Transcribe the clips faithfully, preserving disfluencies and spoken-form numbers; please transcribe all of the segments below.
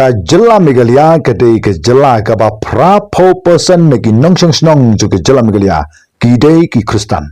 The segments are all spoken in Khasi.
Ka jylla Meghalaya ka dei ka jylla kaba phra phew percent na ki nongshong shnong jong ka jylla Meghalaya ki dei ki Khristan.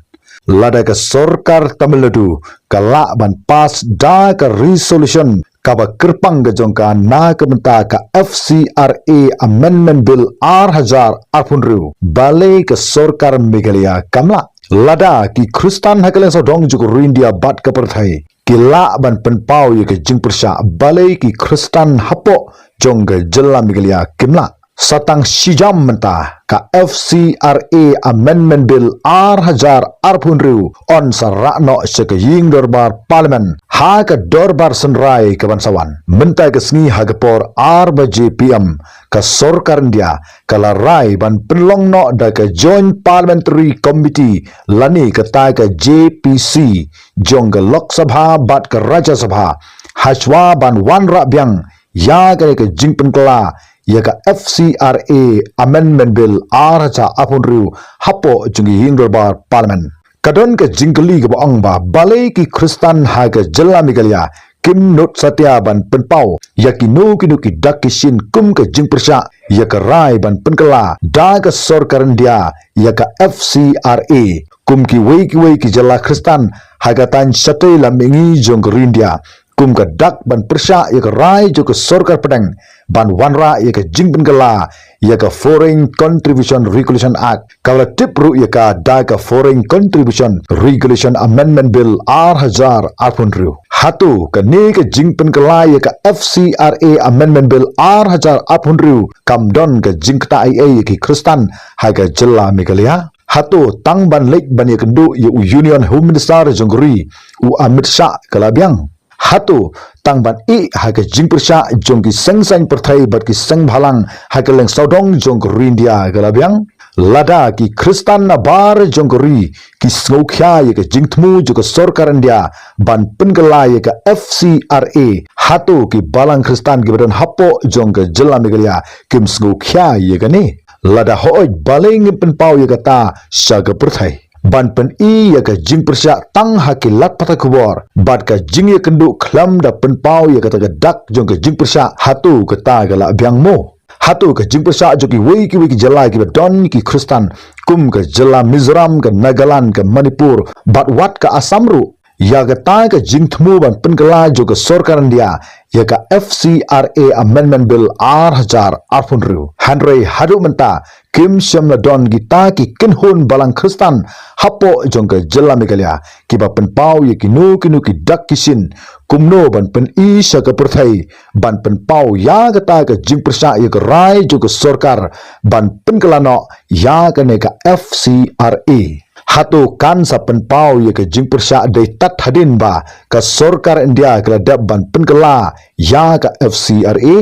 Lada ka sorkar Tamil Nadu ka lah ban pass da ka resolution kaba kyrpang ka jong ka na ka bynta ka F C R A Amendment Bill ar hajar arphew hynriew, balei ka sorkar Meghalaya kam lah? Lada ki Khristan ha ka lyngsawdong jong ka Ri India bad ka pyrthei ki lah ban pynpaw ïa ka jingpyrshah, balei ki Khristan hapoh jong ka jylla Meghalaya kim lah? Sa tang shi jam mynta ka F C R A Amendment Bill ar hajar arphew hynriew yn sa rah noh sha ka ïing dorbar Parliament ha ka dorbar synrai kaban sa wan. Mynta ka sngi ha ka por ar baje P M, ka sorkar India ka la rai ban pynlong noh da ka Joint Parliamentary Committee lane kata ka J P C jong ka Lok Sabha bad ka Rajya Sabha, hashwa ban wanrah biang ïa kane ka jingpynkylla ïa ka F C R A Amendment Bill ar hajar arphew hynriew hapoh jong ka ïing dorbar Parliament. Ka don ka jingkylli kaba ong ba, balei ki Khristan ha ka jylla Meghalaya kim nud satia ban pynpaw ïa kino kino ki dak ki shin kum ka jingpyrshah ïa ka rai ban pynkylla da ka sorkar India ïa ka F C R A, kum kiwei kiwei ki jylla Khristan ha ka thaiñ shatei lam mihngi jong ka Ri India, kum ka dak ban pyrshah ïa ka rai jong ka sorkar pdeng ban wanrah ïa ka jingpynkylla ïa ka Foreign Contribution Regulation Act, kaba la tip ruh ïa ka da ka Foreign Contribution Regulation Amendment Bill ar hajar arphew hynriew. Hato kane ka jingpynkylla ïa ka F C R A Amendment Bill ar hajar arphew hynriew kam don ka jingktah ei ei ïa ki Khristan ha ka jylla Meghalaya? Hato tang ban leit ban ïakynduh ïa u Union Home Minister jong ka ri, u Amit Shah, ka la biang? Hato tang ban ïeh ha ka jingpyrshah jong ki seng saiñ pyrthei bad ki seng bhalang ha ka lyngsawdong jong ka Ri India ka la biang? Lada ki Khristan nabar jong ka ri ki sngewkhia ïa ka jingthmu jong ka sorkar India ban pynkylla ïa ka F C R A, hato ki balang Khristan kiba don hapoh jong ka jylla Meghalaya kim sngewkhia ïa kane? Lada hooid, balei ngim pynpaw ïa kata sha ka pyrthei? Ban pyni ïa ka jingpyrshah tang ha ki lad pathai khubor bad ka jingïakynduh khlem da pynpaw ïa kata ka dak jong ka jingpyrshah, hato kata ka la biang mo? Hato ka jingpyrshah jong kiwei kiwei ki jylla kiba don ki Khristan, kum ka jylla Mizoram, ka Nagaland, ka Manipur bad wat ka Assam ruh, ïa kata ka jingthmu ban pynkylla jong ka sorkar India ïa ka F C R A Amendment Bill ar hajar arphew hynriew? Hynrei haduh mynta kim shym la don kita ki kynhun balang Khristan hapoh jong ka jylla Meghalaya kiba pynpaw ïa kino kino ki dak ki shin kumno ban pyni sha ka pyrthei ban pynpaw ïa kata ka jingpyrshah ïa ka rai jong ka sorkar ban pynkylla noh ïa kane ka F C R A. Hato kan sa pynpaw ïa ka jingpyrshah dei tad hadien ba ka sorkar India ka la dep ban pynkylla ïa ka F C R A?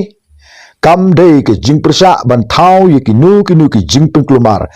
Kam dei ka jingpyrshah ban thaw ïa kino kino ki jingpynkulmar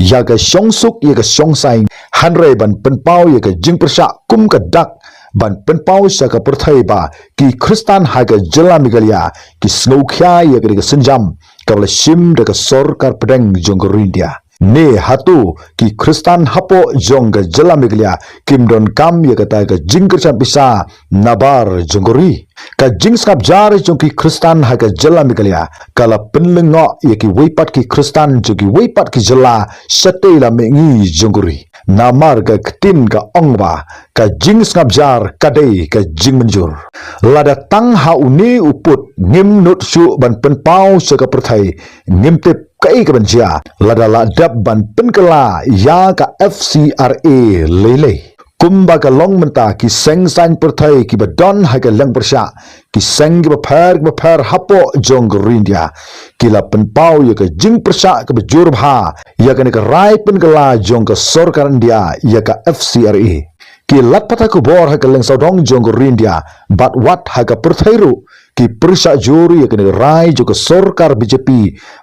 ïa ka shongsuk ïa ka shongsaiñ, hynrei ban pynpaw ïa ka jingpyrshah kum ka dak ban pynpaw sha ka pyrthei ba ki Khristan ha ka jylla Meghalaya ki sngewkhia ïa ka dei ka sienjam kaba la shim da ka sorkar pdeng jong ka ri India. Ne hato ki Khristan hapoh jong ka jylla Meghalaya kim donkam ïa kata ka jingkyrshan pisa nabar jong ka ri? Ka jingsngap jar jong ki Khristan ha ka jylla Meghalaya ka la pynlyngngoh ïa kiwei pat ki Khristan jong kiwei pat ki jylla shatei lam mihngi jong ka ri. Namar ka ktien ka ong ba ka jingsngap jar ka dei ka jingmynjur. Lada tang ha une u pud ngim nud shuh ban pynpaw sha ka pyrthei, ngim tip kaei kaban jia lada la dep ban pynkylla ïa ka F C R A lei lei. Kumba ka long mynta, ki seng saiñ pyrthei kiba don ha ka liang pyrshah, ki seng kiba pher kiba pher hapoh jong ka ri India, ki la pynpaw ïa ka jingpyrshah kaba jur bha ïa kane ka rai pynkylla jong ka sorkar India ïa ka F C R A. Ki lad pathai khubor ha ka liang sawdong jong ka ri India bad wat ha ka pyrthei ruh ki pyrshah jur ïa kane ka rai jong ka sorkar B J P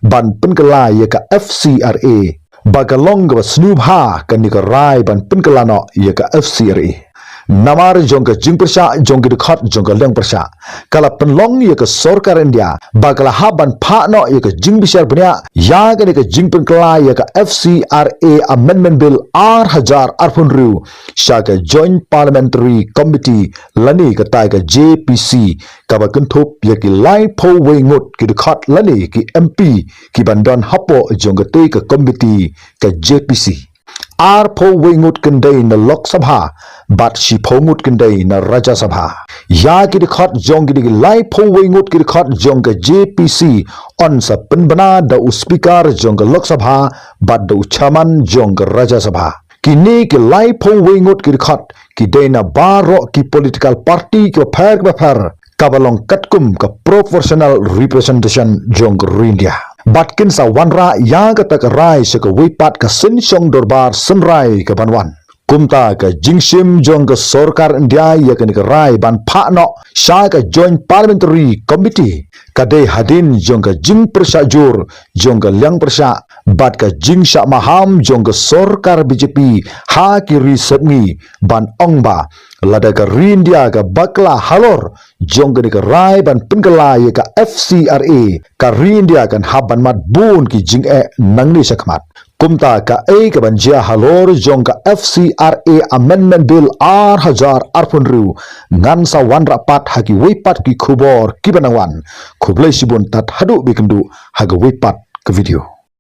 ban pynkylla ïa ka F C R A, ba ka long kaba sniew bha kane ka rai ban pynkylla noh ïa ka F C R A. Namar jong ka jingpyrshah jong ki dkhot jong ka liang pyrshah, ka la pynlong ïa ka sorkar India ba ka la hap ban phah noh ïa ka jingbishar bniah ïa kane ka jingpynkylla ïa ka F C R A Amendment Bill ar hajar arphew hynriew sha ka Joint Parliamentary Committee lane kata ka J P C, kaba kynthup ïa ki laiphew wei ngut ki dkhot lane ki M P ki ban don hapoh jong katei ka committee ka J P C. Arphew wei ngut kin dei na Lok Sabha bad shiphew ngut kin dei na Rajya Sabha. Ïa ki dkhot jong kine ki laiphew wei ngut ki dkhot jong ka J P C yn sa pynbna da u speaker jong ka Lok Sabha bad da u chairman jong ka Rajya Sabha. Kine ki laiphew wei ngut ki dkhot ki dei na baroh ki political party kiba pher kiba pher, kaba long katkum ka proportional representation jong ka ri India. Bad kin sa wanrah ïa kata ka rai sha kawei pat ka synshong dorbar synrai kaban wan. Kumta ka jingshim jong ka sorkar India ïa kane ka rai ban phah noh sha ka Joint Parliamentary Committee ka dei hadien jong ka jingpyrshah jur jong ka liang pyrshah bad ka jingshah maham jong ka sorkar B J P ha ki ri sepngi, ban ong ba lada ka ri India ka bakla halor jong kane ka rai ban pynkylla ïa ka F C R A, ka ri India kan hap ban mad bun ki jingeh nangne shakhmat. Kumta kaei kaban jia halor jong ka F C R A Amendment Bill ar hajar arphew hynriew ngan sa wanrah pat ha kiwei pat ki khubor kiba nang wan. Khublei shibun, tad haduh ba ïakynduh ha kawei pat ka video.